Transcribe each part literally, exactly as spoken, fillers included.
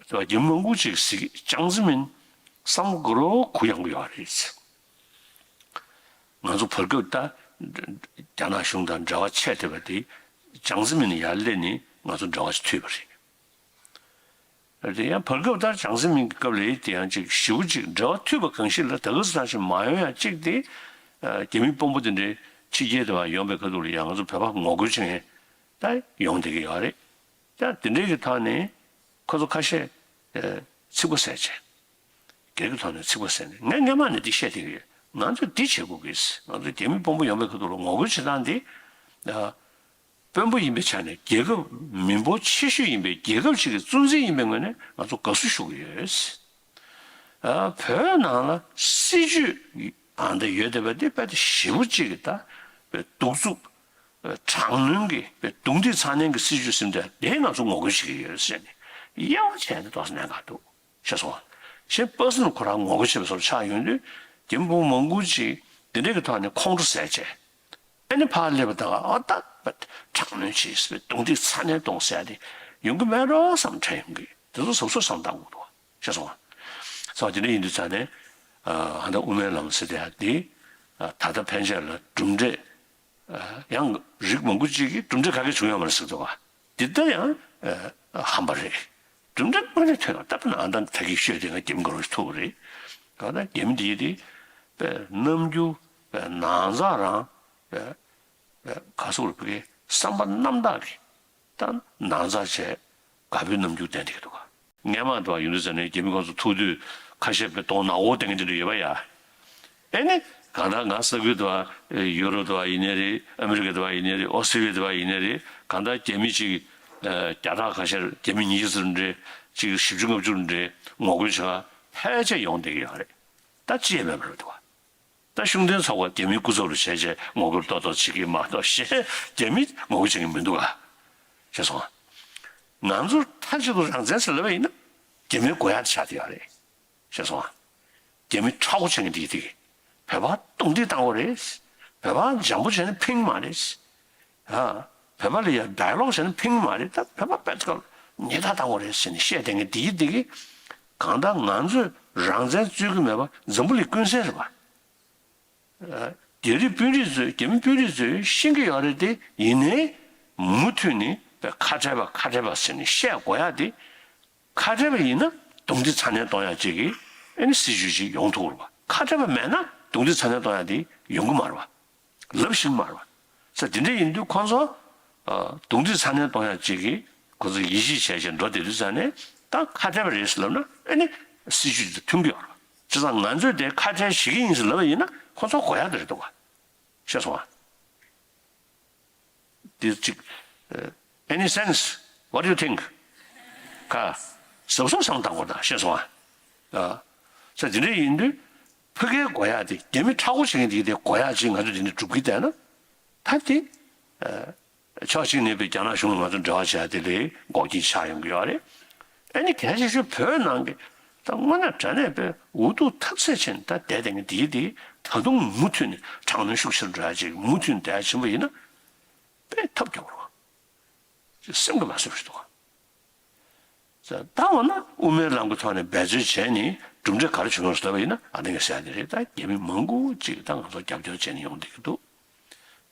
རེད་བ། རྒྱ་མི་མང་པོ་ཅིག་གིས་ཅང་ཙེ་མིན་བསམ་བློ་དགའ་རབ་གུ་ཡངས་གི་ཡོད་རེད། ང་ཚོ་བར་སྐབས་ད་རྒྱ་ནག་གཞུང་དང་འབྲེལ་བ་ཆད་བསྡད་པ་དེ་ཅང་ཙེ་མིན་ཡར་སླེབས་ནས་ང་ཚོ་འབྲེལ་བ་ཞིག་མཐུད་པ་རེད། དེ་ཡང་བར་སྐབས་ལྟར་ཅང་ཙེ་མིན་གྱི་སྐབས་ལ་དེ་ཡང་ཅིག་ཞེ་པོ་ཅིག་འབྲེལ་བ་མཐུད་པ་གང་ཞིག་ལ་ད་ག་ཟེ་ཐང་ཞིག་མ་ཡོང་ཡང་གཅིག་དེ། རྒྱ་མི་དཔོན་པོ་དེ་འདྲའི་ཕྱི་རྒྱལ་དུ་ཡོང་པའི་ཁ་ཐུག་ལ་ཡང་ང་ཚོ་བོད་པ་ངོ་རྒོལ་བྱེད་མཁན་ད་ཡོང་བསྡད་ཀྱི་ཡོད་རེད། ཡང་དེ་འདྲའི་གི་ཐོག་ནས་ཁོ་ཚོ་ཁ་ཤས་ཚིག་པ་ཟས་བྱས། སྒེར་གྱི་ཐོག་ནས་ཚིག་པ་ཟས་ནས་ངས་སྔན་མ་ནས་འདི་བཤད་བསྡད་ཀྱི་ཡོད། ང་ཚོས་འདི་བྱེད་དགོས་ཀྱི། ང་ཚོས་རྒྱ་མི་དཔོན་པོ་ཡོང་པའི་ཁ་ཐུག་ལ་ངོ་རྒོལ་བྱེད་སྟངས་འདི། དཔོན་པོ་ཡིན་པའི་ཆ་ནས་རྒྱལ་ཁབ་མི་འབོར་ཆེ་ཤོས་ཡིན་པའི་རྒྱལ་ཁབ་ཅིག་གི་གཙོ་འཛིན་ཡིན་པའི་ངོས་ནས་ང་ཚོ་དགའ་བསུ་ཞུ་གི་ཡོད། ཨ། བོད་ནང་ལ་སྲིད་ཇུས་ཨ་འདི་ཡོད་བསྡད་པ་འདི་དཔེ་ཞེ་པོ་ཅིག་གི་ད་དཔེ་གདུག་རྩུབ་དྲག་གནོན་གྱི་དཔེ་རྡུང་རྡེག་ཚ་ནན་གྱི་སྲིད་ཇུས་ཟིན་བསྡད་དེ་ང་ཚོ་ངོ་རྒོལ་བྱེད་ཀྱི་ཡོད་ཟེར་ནས་དབྱེ་བ་བྱས་ནས་ཏོག་ཙམ་གནད་འགག་འདུག། ཤེས་སོང་ང་། གཞན་པར་སོན་ཁོ་རང་ངོ་རྒོལ་བྱེད་པའི་བཟོ་འདྲ་ཆགས་ཡོང་དུས་རྒྱ་མི་དཔོན་པོ་མང་པོ་ཅིག་འདི་འདྲའི་གི་ཐོག་ནས་ཁོང་ཁྲོ་ཟ་བྱས། ཨ་ནི་ཕར་སླེབས་པ་དང་ཨ་ད་དྲག་གནོན་བྱས་རྡུང་རྡེག་ཚ་ནན་གཏོང་ཟེར་ཡ་དེ་ཡོང་གི་མེད་འགྲོ་བསམ་དྲན་ཡོང་གི། དེ་ཚོ་གཟབ་གཟབ་བསམ་བཏང་དགོས་འདུག། ཤེས་སོང་ང་། སོ་དེ་འདྲ་ཡིན་དུས་ཙང་ནས་ཨ་ད་དབུ་མའི་ལམ་ཟེར་དེ་ཡ་དེ་ད་ལྟ་ཕན་ཆད་ལ་གྲུབ་འབྲས། ཡང་རིགས་མང་པོ་ཅིག་གིས་གྲུབ་འབྲས་ག་གེ་བྱུང་ཡོད་མ་རེད་ཟེར་འདུག་ག། འདི་ལྟར་ཡང་ཧམ་པ་རེད། གྲུབ་འབྲས་དངོས་གནས་ཐོན་ཡོང་ད་པ་ན་ཨ་ད་ད་གི་ཤོད་དེ་ང་རྒྱ་མི་དགའ་རབ་ཞིག་ཐུག་པ་རེད། གང་ལྟར་རྒྱ་མི་འདི་དེ་པའི་རྣམ་འགྱུར་པའི་ནང་ཚགས་རང་པའི་པའི་ག་སོགས་རུ་ཕ་གི་བསམ་པ་རྣམ་དག་གི་ད་ནང་ཚགས་བྱས་དགའ་པོའི་རྣམ་འགྱུར་ལྡན་བསྡད་ཀྱི་འདུག་ག། སྔན་མ་དང་ཡིན་དུས་ཙང་ནས་རྒྱ་མི་ཁོང་ཚོ་ཐུག་དུས་ཁ་ཤས་པའི་གདོང་ནག་པོ་བསྟན་གྱི་འདི་འདྲ་ཡོད་པ་ཡ། ཨེ་ནི་གང་ལྟར་ང་ས་ཁུལ་དུ་བ་ཡུ་རོབ་དུ་བ་ཡིན་ནའི་རེད། ཨ་མི་རི་ཀ་དུ་བ་ཡིན་ནའི་རེད། ཨོ་སི་ཊྲེ་ལི་ཡ་དུ་བ་ཡིན་ནའི་རེད། གང་ལྟར་རྒྱ་མི་གཅིག་བརྒྱ་ཕྲག་ཁ་ཤས་རྒྱ་མི་ཉིས་བརྒྱ་ཙམ་རེད། གཅིག་བཞི་བཅུ་ལྔ་བཅུ་རེད། ངོ་རྒོལ་བྱ་བ་ཕལ་ཆེར་ཡོང་བསྡད་ཀྱི་ཡོད་རེད། ད་ཅི་ཡང་མེད་པ་རེད་འདུག་བ། ད་ཤུགས་ལྡན་ཚོགས་པ་རྒྱ་མིའི་སྐུ་ཚབ་རུ་བྱས་བྱས་ངོ་རྒོལ་ཏོག་ཏོག་བྱེད་ཀྱི་མ་གཏོགས་གཞན་རྒྱ་མིས་ངོ་རྒོལ་བྱེད་ཀྱི་མི་འདུག་ག། ཤེས་སོང་ང་། ང་ཚོར་མཐའ་གཅིག་ཏུ་རང་བཙན་ཟེར་ལབ་པ་ཡིན་ན་རྒྱ་མིའི་དགོས་ཡག་དེ་ཆགས་བསྡད་ཡོད་རེད། ཤེས་སོང་ང་། རྒྱ་མི་ཁྲ་བོ་ཆགས་ཀྱི་འདི་དེ། བོད་པ་རྡུང་རྡེག་བཏང་དགོས་རེད། བོད་པ་འཇམ་པོ་བྱས་ན་ཕན་གྱི་མ་རེད། ཨ། བོད་པ་ལ་ཡ་ཌའི་ལོག་བྱས་ན་ཕན་གྱི་མ་རེད། ད་བོད་པ་དཔེ་ཚོ་ཉེས་ཐག་བཏང་དགོས་རེད་ཟེར་ནས་བཤད་བསྡད་མཁན་འདི་དེ་གི། གང་ལྟར་ང་ཚོས་རང་བཙན་རྩོད་ཀྱི་མེད་པ་འཛམ་བུ་གླིང་ཀུན་གསལ་རེད་པ། རྒྱ་རིགས་དཔོན་རིགས་ཚོས་རྒྱ་མི་དཔོན་རིགས་ཚོས་ཤེས་ཀྱི་ཡོད་རེད་དེ། ཡིན་ནའི་མུ་མཐུད་ནས་ཁ་བྲལ་བ་ཁ་བྲལ་བ་ཟེར་ནས་བཤད་དགོས་ཡག་དེ། ཁ་བྲལ་བ་ཡིན་ན་རྡུང་རྡེག་ཚ་ནན་གཏོང་ཡག་ཅིག་གི་ཨ་ནི་སྲིད་ཇུས་ཅིག་ཡོང་ཐུབ་རེད་པ། ཁ་བྲལ་བ་མེད་ན་རྡུང་རྡེག་ཚ་ནན་གཏོང་ཡག་དེ་ཡོང་གི་མ་རེད་པ། ལབ་ཤེས་ཀྱི་མ་རེད་པ། ས་དེ་འདྲ་ཡིན་དུས་ཁོང་ཚོ་རྡུང་རྡེག་ཚ་ནན་གཏོང་ཡག་ཅིག་གི་ཁོ་ཚོ་ཡིད་ཆེས་བྱས་བྱས་འགྲོ་བསྡད་དུས་ཙང་ནས་ད་ཁ་བྲལ་བ་རེད་ཟེར་ལབ་ན་ཨ་ནི་སྲིད་ཇུས་དེ་མཐུན་གྱི་ཡོད་རེད། བྱས་ཙང་ང་ཚོས་དེ་ཁ་བྲལ་བྱེད་ཀྱི་ཡིན་ཟེར་ལབ་པ་ཡིན་ན་ཁོ་ཚོ་དགོས་ཡག་དེ་རེད་འདུག་ག། ཤེས་སོང་ང་། འདི་གཅིག་ཨ། Any sense? What do you think? ག། གཟབ་གཟབ་བསམ་བཏང་དགོས་ད། ཤེས་སོང་ང་། ཨ། ས་དེ་འདྲ་ཡིན་དུས་ཕ་གིའི་དགོས་ཡག་དེ་རྒྱ་མི་ཁྲ་བོ་བྱེད་མཁན་དེ་དེ་དགོས་ཡག་ཅིག་ང་ཚོས་དེ་འདྲ་སྒྲུབ་ཀྱི་བསྡད་ན་ད་དེ། ཨ། ཕྱོགས་གཅིག་ནས་པའི་རྒྱ་ནག་གཞུང་ལ་ང་ཚོ་འབྲེལ་བ་བྱས་དེ་ལས་འགོག་རྐྱེན་ཆགས་ཡོང་གི་ཡོད་རེད། ཨ་ནི་གལ་ཆེ་ཤོས་བོད་ནང་གི་ད་དངོས་གནས་དྲང་གནས་པའི་འུ་ཐུག་ཐབས་ཟད་ཕྱིན་ད་བསྡད་བསྡད་མཁན་དེ་དེ་ད་དུང་མུ་མཐུད་ནས་དྲག་གནོན་ཤུགས་ཆེར་འགྲོ་ཡག་ཅིག་མུ་མཐུད་ནས་བསྡད་ཡག་ཕྱིན་པ་ཡིན་ན། དཔེ་ཐབས་སྐྱོ་པོ་རེད། ཅེས་སེམས་ཀྱི་མ་བཟོད་པ་ཞིག་འདུག་ག། ད་འོ་ན་དབུ་མའི་ལམ་གྱི་ཐོག་ནས་འབད་རྩོལ་བྱས་ནས་གྲུབ་འབྲས་ག་རེ་བྱུང་ཡོད་ཟེར་བ་ཡིན་ན་ཨ་ནི་ངས་ཟེར་ཡ་དེ་རེད། ད་རྒྱ་མི་མང་པོ་ཅིག་ད་ང་ཚོ་རྒྱབ་སྐྱོར་བྱས་ནས་ཡོང་བསྡད་ཀྱི་འདུག།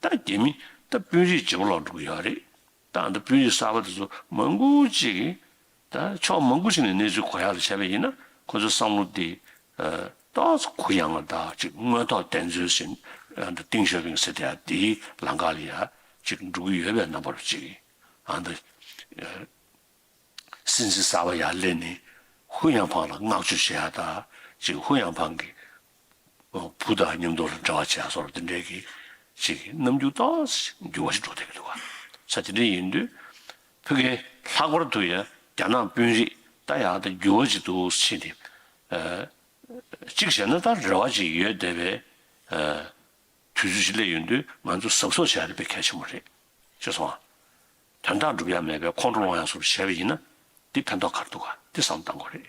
ད་རྒྱ་མི་ད་དཔོན་རིགས་བརྗེ་པོ་ལོག་འགྲོ་གི་ཡོད་རེད། ད་ཨ་ད་དཔོན་རིགས་གསར་པ་དེ་ཚོ་མང་པོ་ཅིག་གིས་ད་ཕྱོགས་མང་པོ་ཅིག་ནས་གནས་ཚུལ་གོ་ཡག་ལ་བྱས་པ་ཡིན་ན་ཁོ་ཚོའི་བསམ་བློ་དེ། ཏོག་ཙམ་གུ་ཡངས་པ་དང་ཅིག་དངོས་ཐོག་བདེན་འཚོལ་ཟིན་ཏིང་ཞའོ་ཕིང་ཟེར་དེ་དེའི་ལམ་ཁ་ལ་ཡ་ཅིག་འགྲོ་གི་ཡོད་པའི་རྣམ་པ་རུ་ཅིག་ཨ་ད་སྲིད་འཛིན་གསར་པ་ཡར་སླེབས་ནས་ཧུ་ཡང་ཕང་ལ་བསྔགས་བརྗོད་བྱེད་ཡ་དང་ཅིག་ཧུ་ཡང་ཕང་གི་བུ་དང་མཉམ་དུ་འབྲེལ་བ་བྱེད་ཡ་སོགས་དེ་འདྲའི་གི་ཅིག་རྣམ་འགྱུར་ཏོག་ཙམ་འགྱུར་བ་ཞིག་འགྲོ་བསྡད་ཀྱི་འདུག་ག། ས་དེ་འདྲ་ཡིན་དུས་ཕ་གི་ལྷག་པར་དུ་ཡ་རྒྱ་ནག་དཔོན་རིགས་ད་ཡག་ད་འགྱུར་བ་ཅིག་འདུག་ཕྱིན་ཏེ། གཅིག་བྱས་ན་ད་རེ་བ་ཅིག་ཡོད་བསྡད་པའི་དུས་ཚོད་ཅིག་སླེབས་ཡོང་དུས་ང་ཚོ་གཟབ་གཟབ་བྱ་ཡ་དེ་དཔེ་གལ་ཆེན་པོ་རེད། ཤེས་སོང་ང་། དོན་དག་འགྲུབ་ཡ་མེད་པའི་ཁོང་ཁྲོ་སློང་ཡ་སོགས་བྱས་པ་ཡིན་ན་འདི་ཕན་ཐོགས་ག་རེ་འདུག་ག་འདི་བསམ་བཏང་དགོས་རེད།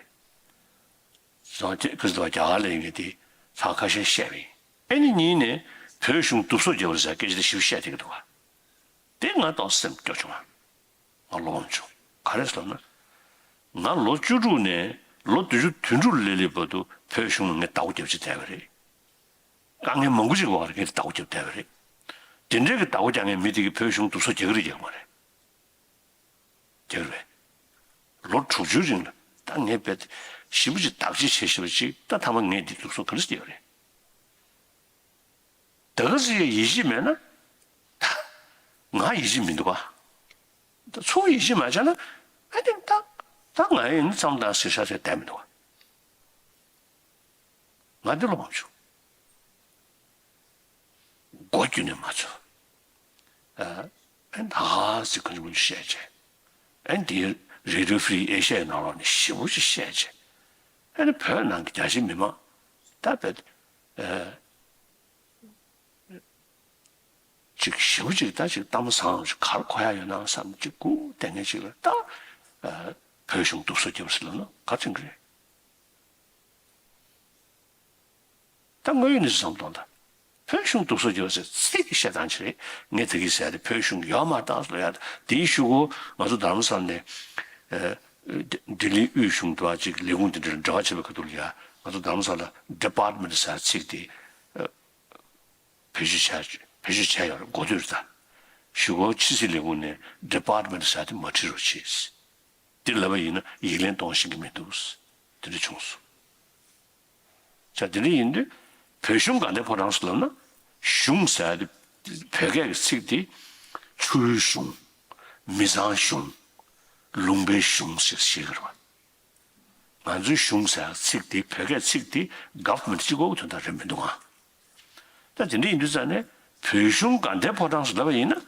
སོང་ང་དེ་ཁོས་དེ་བ་རྒྱ་གར་ལ་ཡིན་ངེས་དེ་ཚ་ཁ་ཤས་བཤད་པ་ཡིན། ཨེ་ནི་གཉིས་ནས་བོད་གཞུང་སྡུག་སོ་རྒྱབ་རེད་ཟེར་སྐད་ཆ་དེ་ཞིབ་བཤད་བསྡད་ཀྱི་འདུག་ག། དེ་ང་ཏོག་སེམས་སྐྱོ་བྱུང་ང་། ང་བློ་ཕམ་བྱུང་། ག་རེ་ཟེར་ན། ང་ལོ་བཅུ་དྲུག་ནས་ལོ་བདུན་ཅུ་དོན་དྲུག་སླེབས་སླེབས་བར་དུ་བོད་གཞུང་ལ་ངས་བདག་པོ་རྒྱབ་བྱས་བསྡད་པ་རེད། དཀའ་ངལ་མང་པོ་ཞིག་འོག་ལ་ངས་བདག་པོ་རྒྱབ་བསྡད་པ་རེད། དེ་འདྲའི་གི་བདག་པོ་རྒྱག་མཁན་མི་དེ་གིས་བོད་གཞུང་སྡུག་སྲོག་རྒྱག་གི་རེད་རྒྱག་གི་མ་རེད། རྒྱག་གི་རེད། ལོ་དྲུག་ཅུའི་རིང་ལ་ད་ངས་རྦད་ཞེ་པོ་ཅིག་བདག་གཅེས་བྱས་བྱས་པ་ཅིག་ད་མཐའ་མ་ངས་འདི་སྡུག་སྲོག་ག་འདྲ་ཞིག་རྒྱག་གི་རེད། ད་ག་ཟེ་ཡིད་ཆེས་མེད་ན། ད་ང་ཡིད་ཆེས་མི་འདུག་ག་ད་ཚུར་ཡིད་ཆེས་མ་བྱས་ན། ཨ་ནི་ད་ད་ང་ཡིན་མཚམས་དང་ཟེར་ཤ་ཟེར་བསྡད་མི་འདུག་ག་ང་འདི་ལོ་མང་བྱུང་། མགོ་རྒྱུད་ནས་མ་ཚོས། ཨ་ཨ་ནི་ཧ་ཧ་ཟེར་གང་བྱུང་བྱུང་བཤད་བྱས། ཨ་ནི་དེ་Radio Free Asia ནང་ལོགས་ནས་ཞེ་པོ་ཅིག་བཤད་བྱས། ཨ་ནི་བོད་ནང་གི་རྒྱ་ཆེ་མི་མང་ད་བོད་ཨ། ཅིག་ཞེ་པོ་ཅིག་ད་ཅིག་གཏམ་བཟང་ཞིག་ག་རེ་གོ་ཡ་ཡོད་ན་བསམ་ཅིག་སྒུག་བསྡད་མཁན་ཅིག་ལ་ད། ཨ། བོད་གཞུང་སྡུག་སྲོག་བརྒྱབ་ཟེར་ལབ་ན་ག་ཚོད་ཀྱི་རེད། ད་དངོས་ཡོད་གནས་ཚུལ་བསམ་བློ་གཏོང་དང་། བོད་གཞུང་སྡུག་སྲོག་བརྒྱབ་ཟེར་ཚིག་གི་བཤད་སྟངས་ཅིག་རེད། ངས་ད་གིན་ཟེར་ཡ་དེ་བོད་གཞུང་ཡོད་མ་རེད་ད་ཟེར་ལབ་ཡ་དེ། དེའི་གཞུག་གུ་ང་ཚོ་རྡ་རམ་ས་ལ་ནས། ཨ། ལྡི་ལྡི་ལིའི་དབུས་གཞུང་དུ་ཅིག་ལས་ཁུངས་དེ་འདྲ་ལ་འབྲེལ་བ་བྱེད་པའི་ཁ་ཐུག་ལ་ཡ་ང་ཚོ་རྡ་རམ་ས་ལ་Department་ཟེར་ཚིག་དེ། ཨ། བེད་སྤྱོད་བྱས་བེད་སྤྱོད་བྱས་ཡོད་རེད། གོ་ཐོས་རེད་ད། གཞུག་གུ་ཕྱི་སྲིད་ལས་ཁུངས་ནས་Department་ཟེར་དེ་མ་བྲིས་རོགས་བྱེད། འདི་ལབ་པ་ཡིན་ན་ཡིག་ལན་གཏོང་ཤེས་ཀྱི་མི་འདུག་དེ་འདྲ་བྱུང་སོང་། ཆ་དེ་འདྲ་ཡིན་དུས་བོད་གཞུང་དགའ་ལྡན་ཕོ་བྲང་ཟེར་ལབ་ན་གཞུང་ཟེར་དེ་བོད་སྐད་ཀྱི་ཚིག་དེ་ཆུའི་གཞུང་། མི་ཚང་གཞུང་། ལུང་པའི་གཞུང་ཞེས་བཤད་ཀྱི་རེད་བ། ང་ཚོའི་གཞུང་ཟེར་ཚིག་དེ་བོད་སྐད་ཚིག་དེ་government་གཅིག་པོ་དོན་དག་རེད་མི་འདུག་ཨང་། ད་དེ་འདྲ་ཡིན་དུས་ཙང་ནས་བོད་གཞུང་དགའ་ལྡན་ཕོ་བྲང་ཟེར་ལབ་པ་ཡིན་ན།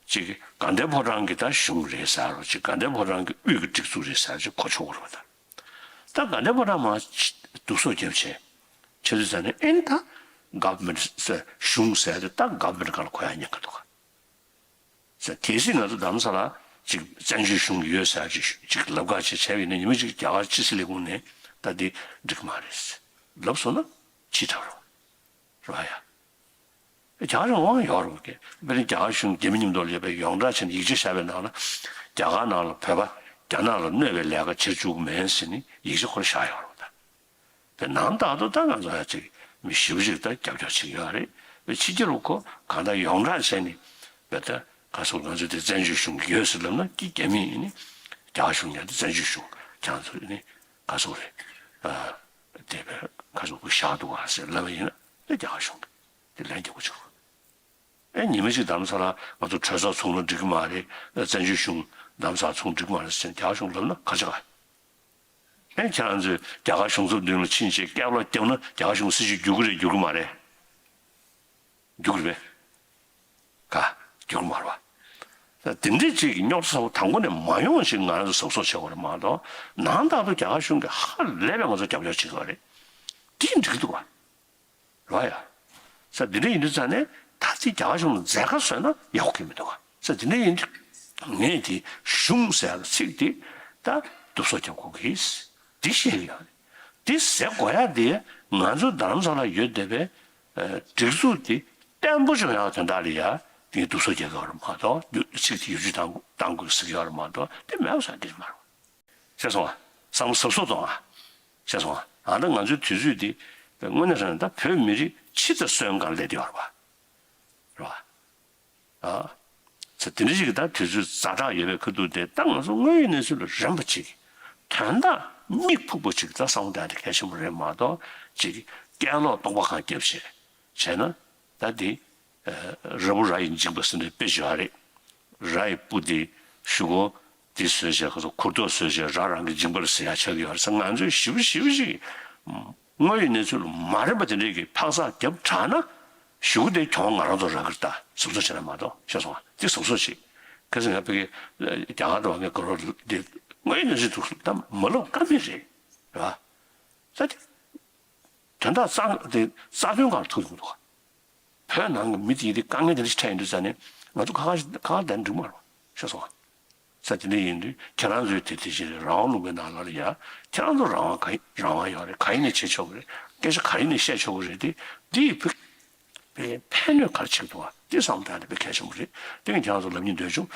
ཅིག་དགའ་ལྡན་ཕོ་བྲང་གི་ད་གཞུང་རེད་ཟེར་རོ། ཅིག་དགའ་ལྡན་ཕོ་བྲང་གི་དབུས་ཀྱི་སྒྲིག་འཛུགས་རེད་ཟེར་ཅིག་གོ་ཆོག་གི་རེད་པ་ད། ད་དགའ་ལྡན་ཕོ་བྲང་མར་སྡུག་སྲོག་བརྒྱབ་བྱས། བྱས་དུས་ཙང་ནས་ཨེ་ད་government་ཟེར་གཞུང་ཟེར་དེ་ད་government་སྒང་ལ་གོ་ཡ་ཉེན་ཁ་འདུག་ག་ཟེར། གལ་སྲིད་ང་ཚོ་རྡ་རམ་ས་ལ་ཅིག་བཙན་བྱོལ་གཞུང་ཡོད་ཟེར་ཅིག་ཅིག་ལབ་ཁ་ཅིག་བྱས་པ་ཡིན་ན་ཉི་མ་ཅིག་རྒྱ་གར་ཕྱི་སྲིད་ལས་ཁུངས་ནས་ད་འདི་འགྲིག་གི་མ་རེད་ལབ་སོང་ན་ཕྱིས་དྲགས་རོགས་རེད་བ་ཡ། རྒྱ་གར་གཞུང་དབང་ཡོད་རེད་བ་ཀྱེ། དཔེར་ན་རྒྱ་གར་གཞུང་རྒྱ་མི་མཉམ་དུ་ལ་ཡོད་པའི་ཡོངས་གྲགས་བྱས་ནས་ཡིག་ཆ་བཞག་པའི་ནང་ལ་རྒྱ་གར་ནང་ལ་བོད་པ་རྒྱ་ནག་ལ་གནོད་པའི་ལས་ཀ་བྱེད་བཅུག་མེད་ཟེར་ནས་ཡིག་ཆ་ཁོ་རང་བཞག་ཡོད་རེད་བ་ད། དེ་ནང་ལྟར་དུ་ད་ང་ཚོ་ཡ་ཅིག་མི་ཞེ་པོ་ཅིག་ད་རྒྱབ་སྐྱོར་བྱེད་ཀྱི་ཡོད་རེད། ཕྱི་རྒྱལ་ལ་ཁོ་གང་ལྟར་ཡོངས་གྲགས་བྱས་ནས་བས་ད་ག་སོགས་ང་ཚོ་དེ་བཙན་བྱོལ་གཞུང་གི་ཡོད་ཟེར་ལབ་ན་ཀྱི་རྒྱ་མི་ཡིན་ནི་རྒྱ་གར་གཞུང་ཡང་དེ་བཙན་བྱོལ་གཞུང་ཁྱང་ཚོ་ཡིན་ནི་ག་སོགས་རེད། ཨ། དེ་བས་ག་སོགས་ཁོ་བཞག་འདུག་ག་ཟེར་ལབ་པ་ཡིན་ན་དེ་རྒྱ་གར་གཞུང་གི་དེ་ལན་རྒྱག་དགོས་བྱུང་། ཨེ་ཉི་མ་ཅིག་རྡ་རམ་ས་ལ་ང་ཚོ་གྲོས་ཚོགས་ཚོགས་ན་འགྲིག་གི་མ་རེད། བཙན་བྱོལ་གཞུང་རྡ་རམ་ས་ཚོགས་འགྲིག་གི་མ་རེད་ཟེར་རྒྱ་གཞུང་ལབ་ན་ག་ཅི་ག་ཨེ་ཁྱེད་རང་ཚོས་རྒྱ་གར་གཞུང་ཚབ་མདུན་ལ་ཕྱིན་བྱས་སྐད་ལོག་བརྒྱབ་ན་རྒྱ་གར་གཞུང་སྲིད་བྱུས་འགྱུར་གི་རེད་འགྱུར་གི་མ་རེད། འགྱུར་གི་རེད་པས། ག་འགྱུར་གི་མ་རེད་པ། ད་དེ་འདྲས་ཅིག་གི་རྙོག་དྲ་ཚ་པོ་དང་པོ་ནས་མ་ཡོང་ཞིག་ང་རང་ཚོ་གཟབ་གཟབ་བྱེད་དགོས་རེད་མ་གཏོགས་ནང་ལྟར་དུ་རྒྱ་གར་གཞུང་གིས་ཧ་ལས་པའི་ང་ཚོ་རྒྱབ་སྐྱོར་བྱེད་ཀྱི་ཡོད་རེད། དེ་འགྲིག་གི་འདུག་ག་རེད་ཡ། ས་འདི་འདྲ་ཡིན་དུས་ཙང་ནས་ད་ཚིག་རྒྱ་གར་གཞུང་ལ་མཛད་དཀའ་བཟོས་ན་ཡག་པོ་གི་མི་འདུག་ག་ས་འདི་འདྲ་ཡིན་དུས་ངས་དེ་གཞུང་ཟེར་ཡག་ཚིག་དེ་ད་སྡུག་སོ་རྒྱབ་དགོས་གི་འདི་བཤད་གི་ཡོད་རེད། འདི་ཟེར་དགོས་ཡག་དེ་ང་ཚོ་རྡ་རམ་ས་ལ་ཡོད་བསྡད་པའི་སྒྲིག་འཛུགས་དེ་བརྟན་པོ་བྱུང་ཡག་དོན་དག་ལ་ཡ་དེ་སྡུག་སོ་རྒྱག་གི་ཡོད་རེད་མ་གཏོགས་ཚིག་དེ་ཡིད་ཆེས་བཏང་བཏང་དགོས་ཟེར་གི་ཡོད་རེད་མ་གཏོགས་དེ་མེད་པ་བཟོ་ཡག་དེ་མ་རེད། ཤེས་སོང་ང་། བསམ་བློ་གཟབ་གཟབ་གཏོང་ང་། ཤེས་སོང་ང་། ཨ་ད་ང་ཚོའི་དུས་ཚོད་འདི་དངོས་གནས་དྲང་གནས་ད་བོད་མི་རིགས་ཕྱི་དང་གསོན་སྒང་སླེབས་བསྡད་ཡོད་རེད་པ། རེད་པ། ཨ། ཚེ་འདི་འདྲ་ཞིག་གི་ད་དུས་ཚོད་ཛ་དྲག་ཡོད་པའི་ཁ་ཐུག་དེ་ད་ང་ཚོ་དངོས་ཡོད་གནས་ཚུལ་ལ་རན་པ་ཅིག་དོན་དག་མིག་ཕུག་པོ་ཅིག་ད་བསམ་བློ་བཏང་ཡ་དེ་གལ་ཆེན་པོ་རེད་མ་གཏོགས་ཅིག་སྐད་ལོག་སྟོང་པ་གང་རྒྱབ་བྱས་བྱས་ན་ད་འདི། ར་བུ་ར་ཡི་འཇིགས་པ་ཟེར་ནས་དཔེ་ཅིག་ཡོད་རེད། ར་ཡི་སྤུ་དེ་གཞུག་གུ་དེ་བཟོས་བྱས་ཁ་ཚོ་ཁུར་ཐོག་བཟོས་བྱས་ར་རང་གི་འཇིགས་པ་ལ་ཟེར་ཡག་ཆགས་ཀྱི་ཡོད་རེད་ཟེར། ང་ཚོས་ཞིབ་ཞིབ་ཞིག་དངོས་ཡོད་གནས་ཚུལ་ལ་མ་རན་པ་དེ་འདྲས་ཀྱི་འཕག་འཚག་རྒྱབ་དྲགས་ན་གཞུག་གུ་དེ་གྱོང་ང་རང་ཚོ་རག་གི་རེད། ད་གཟབ་གཟབ་བྱས་ན་མ་གཏོགས་ཤེས་སོང་ང་། དེ་གཟབ་གཟབ་བྱེད། གལ་སྲིད་ང་ཕ་གི་རྒྱ་གར་འགྲོ་བ་ངས་དགའ་རོགས་དེ་དངོས་ཡོད་གནས་ཚུལ་འདུག་ད་མ་ལབ་ཀ་མེད་རེད། རེད་པ། ད་དེ། དོན་དག་རྩ་དེ་རྩ་དོན་སྒང་ལ་ཐུག་ཐུག་འདུག་ག་བོད་ནང་གི་མི་དེ་དེ་དཀའ་ངལ་དེ་འདྲ་ཞིག་འཕྲད་ཡོང་དུས་ཙང་ནས་ང་ཚོ་ཁ་ཁ་ཁ་ཁ་བསྡད་འགྲིག་མ་རེད་ཤེས་སོང་ང་། ས་དེ་འདྲ་ཡིན་དུས་ཁྱེད་རང་ཚོའི་དེ་དེ་བཞིན་རང་དབང་ལུང་པའི་ནང་ལ་ལ་ཡ་ཁྱེད་རང་ཚོ་རང་དབང་ག་རང་དབང་ཡོད་རེད། ག་ཡིན་ནས་བྱེད་ཆོག་གི་རེད། སྐད་ཆ་ག་ཡིན་ནས་བཤད་ཆོག་གི་རེད། དེ་དེ་ཡི་བུ་པའི་ཕན་གནོད་ག་རེ་ཆགས་འདུག་ག་དེ་བསམ་བཏང་ནས་དཔེ་གལ་ཆེན་པོ་རེད། དེ་ངས་ཁྱེད་རང་ཚོ་ལབ་སྙིང་འདོད་བྱུང་